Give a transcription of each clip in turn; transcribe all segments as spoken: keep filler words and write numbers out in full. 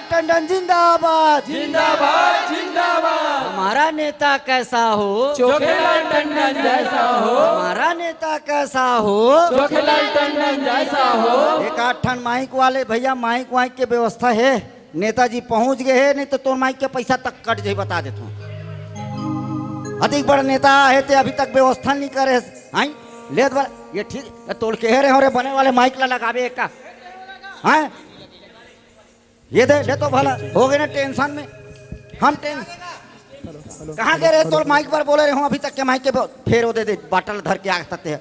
टंडन जिंदाबाद। जिंदाबाद, जिंदाबाद। हमारा नेता कैसा हो? चोखेलाल टंडन जैसा हो। हमारा नेता कैसा हो? चोखेलाल टंडन जैसा हो। एक आध ठन माइक वाले भैया, माइक वाइक के व्यवस्था हे? नेताजी पहुंच गए हे, नहीं तो तोर माइक के पैसा तक कट जाही, बता देत हूँ। अतिक बड़ नेता हे ते अभी तक व्यवस्था नहीं करे हे। आई लेत बड़ ये ठीक, तोल के हे रे हो रे, बने वाले माइक ला लगाबे एक का। हैं? ये दे, दे तो भला, हो गए ना टेंशन में। हम टें कहाँ गए रे? तोर माइक पर बोले रहे हूँ, अभी तक के माइक के ब- फेर वो दे दे, बाटल धर के आग तते।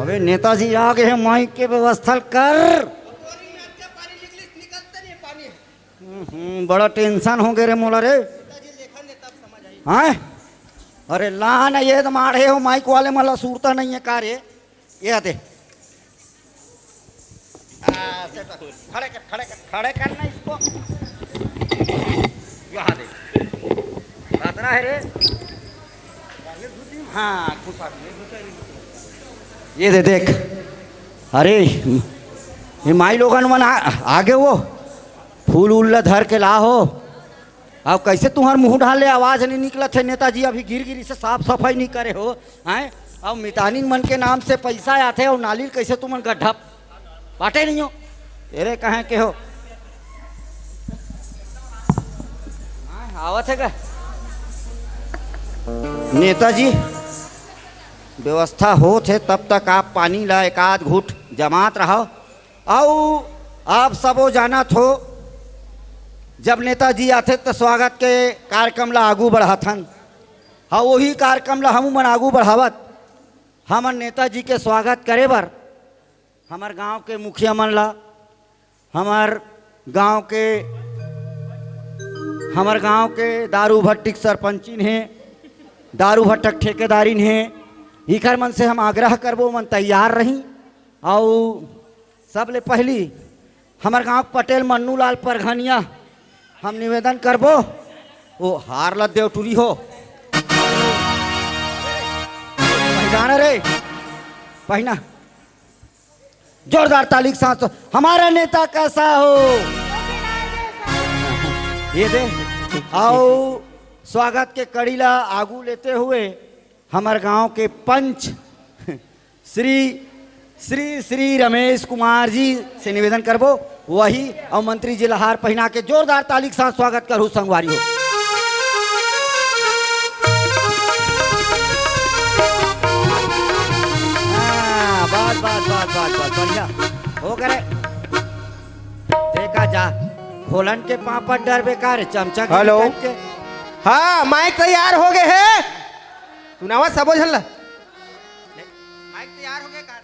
अबे नेताजी आ गए हैं, माइक के व्यवस्था कर। हम्म, बड़ा टेंशन हो गए रे मोला रे। हाँ, अरे ला ना, ये तो मारे हो, माइक वाले मला सुरता नहीं है का रे? ये दे। हाँ, set। खड़े कर, खड़े कर, खड़े कर ना इसको। यहाँ दे। अतरा है रे। हाँ, घुसा। ये दे देख। अरे, ये माई लोगन मन आ, आगे वो फूल उल ला धर के ला हो। अब कैसे तुम्हार मुंह ढाल ले आवाज नहीं निकलत है? नेताजी अभी गिर गिरी से साफ सफाई नहीं करे हो, हैं? अब मितानिन मन के नाम से पैसा आथे और नाली ल कैसे तुमन गड्ढा पाटे नहीं हो? तेरे कहे के हो? हैं, आवत है का? नेताजी, व्यवस्था होत है, तब तक आप पानी ला एक आध घूट जमात रहो। अउ आप सबो जानत हो, जब नेताजी आथे त स्वागत के कार्यक्रम ला आगू बढ़ाथन। हाँ, वही कार्यक्रम ला हमू मन आगू बढ़ावत, हमर नेताजी के स्वागत करे बर हमर गांव के मुखिया मन ला, हमर गांव के, हमर गांव के दारू भट्टी के सरपंचिन हे, दारू भट्टा के ठेकेदारिन हे, इखर मन से हम आग्रह करबो, मन तैयार रही। अउ सबले पहली हमर गांव के पटेल मन्नू लाल परघनिया हम निवेदन करबो, वो हार ला देव टूरी हो। पहिना ना रे, पहिना। जोरदार ताली के साथ। हमारा नेता कैसा हो? ये दे। आओ, स्वागत के कड़ी ला आगू लेते हुए हमर गांव के पंच श्री श्री श्री रमेश कुमार जी से निवेदन करबो, वही अउ मंत्री जी ला हार पहिना के जोरदार ताली के साथ स्वागत करहु संगवारी हो। हाँ, बस, बस, बस, बस, बस, बढ़िया। हो करे। देखा जा, घोलन के पापड़ डर बेकार, चमचा गिरी हेलो। टाइप के। हाँ, माइक तैयार हो गए है। सुनावा सबो झन ला। माइक तैयार हो गए का?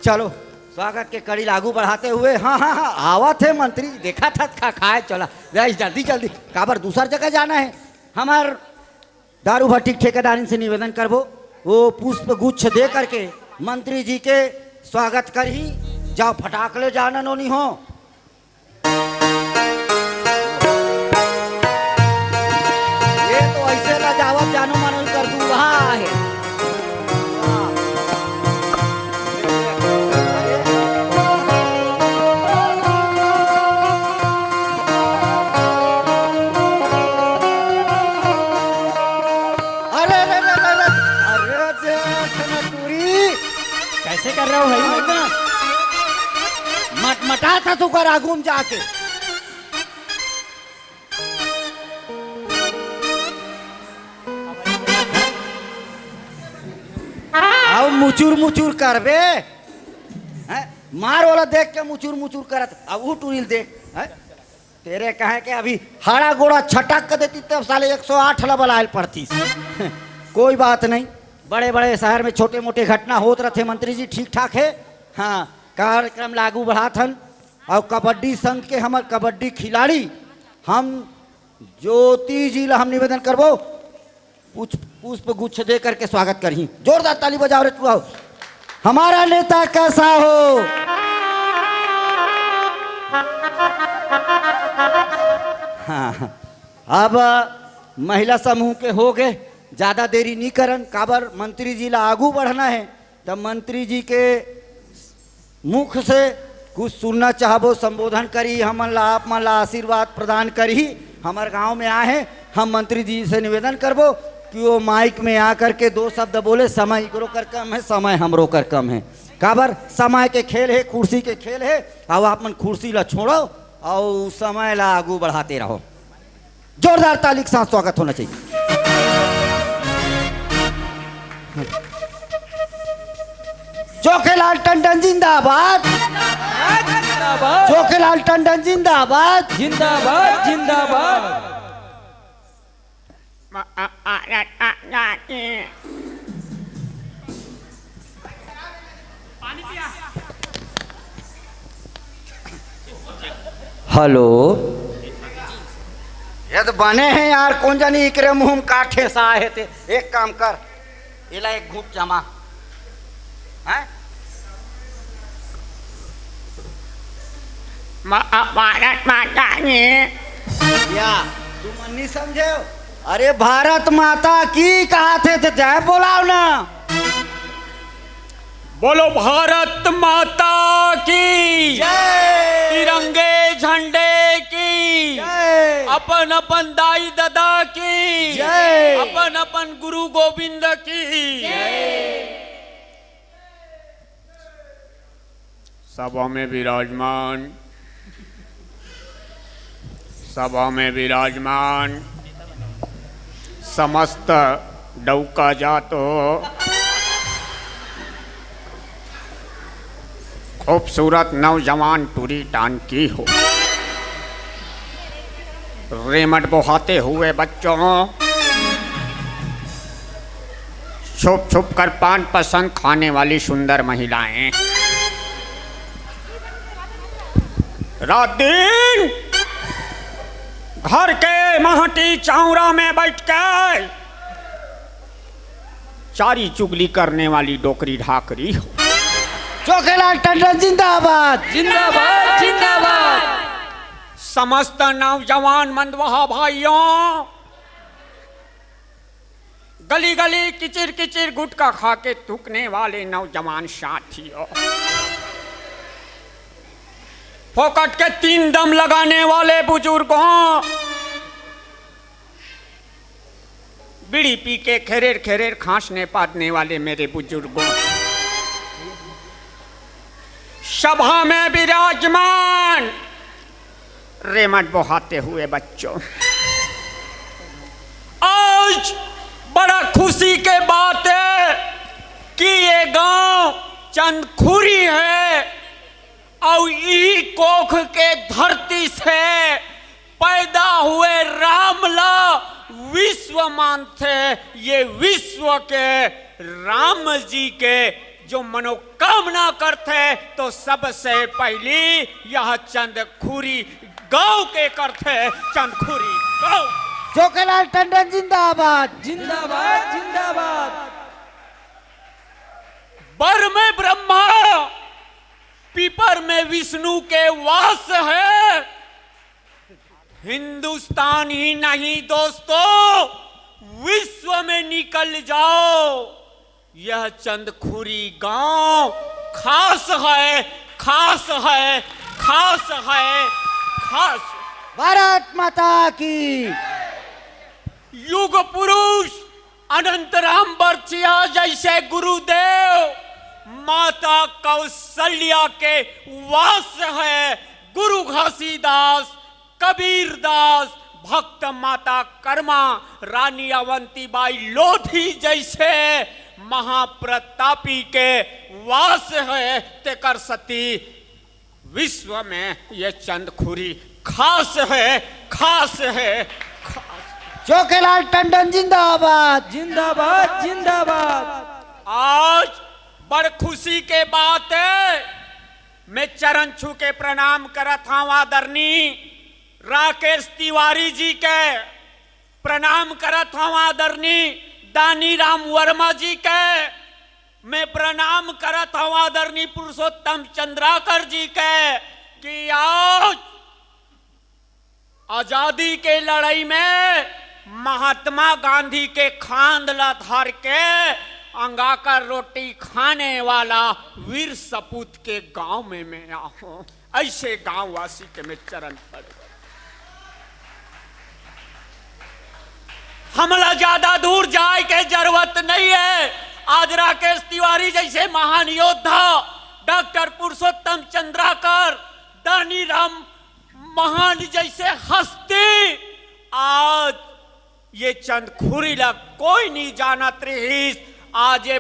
चलो, स्वागत के कड़ी ला आगू बढ़ाते हुए, हाँ, हाँ, हाँ, आवत है मंत्री, देखा था खा खाए चला, जाइस जल्दी, जल्दी, काबर दूसर जगह जाना है। हमार दारू भट्टी के ठेकेदारिन से निवेदन करबो, वो पुष्प गुच्छ दे करके मंत्री जी के स्वागत करही। जाओ फटाक ले जाना नोनी हो। ये तो ऐसे लजावत जानो मानो कर दूल्हा है। अरे, अरे, अरे, अरे, अरे, देख ना टूरी। कैसे कर रहे हो भाई? मटमटा था तू कर आगू में जाके। अब मुचुर मुचुर करबे, हैं? मार वाला देख के मुचुर मुचुर करत, अब ऊ टूरी ल देख, हैं? तेरे कहे के अभी हाड़ा गोड़ा छटक के देती तब साले एक सौ आठ ला बलायल पड़तीस। कोई बात नहीं, बड़े बड़े शहर में छोटे मोटे घटना होत रहते। मंत्री जी ठीक ठाक है, हाँ, कार्यक्रम ला आगू बढ़ात हन। और कबड्डी संघ के हमर कबड्डी खिलाड़ी हम ज्योति जी ला हम निवेदन करबो, पुष्प, पुष्प गुच्छ दे करके स्वागत करही। जोरदार ताली बजाओ रे टूरा हो। हमारा नेता कैसा हो? हाँ, अब महिला समूह के हो गए, ज्यादा देरी नहीं करन, काबर मंत्री जी ला आगू बढ़ना है, तब मंत्री जी के मुख से कुछ सुनना चाहबो, संबोधन करी, हमन ला, आप मन ला आशीर्वाद प्रदान करी। हमर गांव में आए हैं, हम मंत्री जी से निवेदन करबो कि वो माइक में आकर के दो शब्द बोले। समय इकरो कर कम है, समय हमरो कर कम है। काबर समय के खेल है, कुर्सी के खेल है। अब आप मन कुर्सी ला छोड़ो और समय ला आगू बढ़ाते रहो। जोरदार ताली के साथ स्वागत होना चाहिए। जोखेलाल टंडन जिंदाबाद। जोखेलाल टंडन जिंदाबाद। जिंदाबाद, जिंदाबाद। हेलो। ये तो बने हैं यार, कौन जानी इकरे मुंह में का ठेसा आहे ते। एक काम कर, इला एक घूंट जमा। हैं? मा-, आ, भारत माता ने। या, तुमन नहीं समझे हो? अरे, भारत माता की कहा थे, तो जय बोलाओ ना। बोलो भारत माता की। जय। तिरंगे झंडे की। जय। अपन अपन दाई ददा की। जय। अपन अपन गुरु गोविंद की। जय। सभा में विराजमान, सभा में विराजमान समस्त डौका जात हो, खूबसूरत नौजवान टूरी टांकी हो, रेमट बोहाते हुए बच्चों, छुप छुप कर पान पसंद खाने वाली सुंदर महिलाएं। रात दिन घर के महटी चौरा में बैठ के चारी चुगली करने वाली डोकरी ढाकरी हो। जोखेलाल टंडन जिंदाबाद। जिंदाबाद, जिंदाबाद। समस्त नौजवान मंदवहा भाइयों, गली गली किचिर किचिर गुटखा खा के थूकने वाले नौजवान साथियों, फोकट के तीन दम लगाने वाले बुजुर्गों, बीड़ी पी के खेरेर खेरेर खांसने पादने वाले मेरे बुजुर्गों, सभा में विराजमान रेमट बोहाते हुए बच्चों, आज बड़ा खुशी के बात है कि ये गांव चंदखुरी है और ई कोख के धरती से पैदा हुए राम ला विश्व मानथे। ये विश्व के राम जी के जो मनोकामना करथे, तो सबसे पहली यह चंदखुरी गांव के करथे। चंदखुरी गांव। जोखेलाल टंडन जिंदाबाद। जिंदाबाद, जिंदाबाद। बर में ब्रह्मा, पीपर में विष्णु के वास है। हिंदुस्तान ही नहीं दोस्तों, विश्व में निकल जाओ, यह चंदखुरी गांव खास है, खास है, खास है, खास। भारत माता की। युग पुरुष अनंत राम बरछिया जैसे गुरुदेव, माता कौशल्या के वास है। गुरु घासीदास, कबीर दास, भक्त माता कर्मा, रानी अवंतीबाई लोधी जैसे महाप्रतापी के वास है, तेकर सती विश्व में ये चंदखुरी खास है, खास है, खास। जोखेलाल टंडन जिंदाबाद। जिंदाबाद, जिंदाबाद। आज बड़ खुशी के बात है, मैं चरण छू के प्रणाम करत हंव आदरणीय राकेश तिवारी जी के, प्रणाम करत हंव आदरणीय दानी राम वर्मा जी के, मैं प्रणाम करत हंव आदरणीय पुरुषोत्तम चंद्राकर जी के कि आज आजादी के लड़ाई में महात्मा गांधी के खांद ला धर के अंगाकर रोटी खाने वाला वीर सपूत के गांव में मैं आया हूं। ऐसे गांववासी के मैं चरण पड़ गए। हमला ज्यादा दूर जाए के जरूरत नहीं है। आज राकेश तिवारी जैसे महान योद्धा, डॉक्टर पुरुषोत्तम चंद्राकर, दानी राम मोहन जैसे हस्ती, आज ये चंदखुरी ला कोई नहीं जानत रहिस। आज ये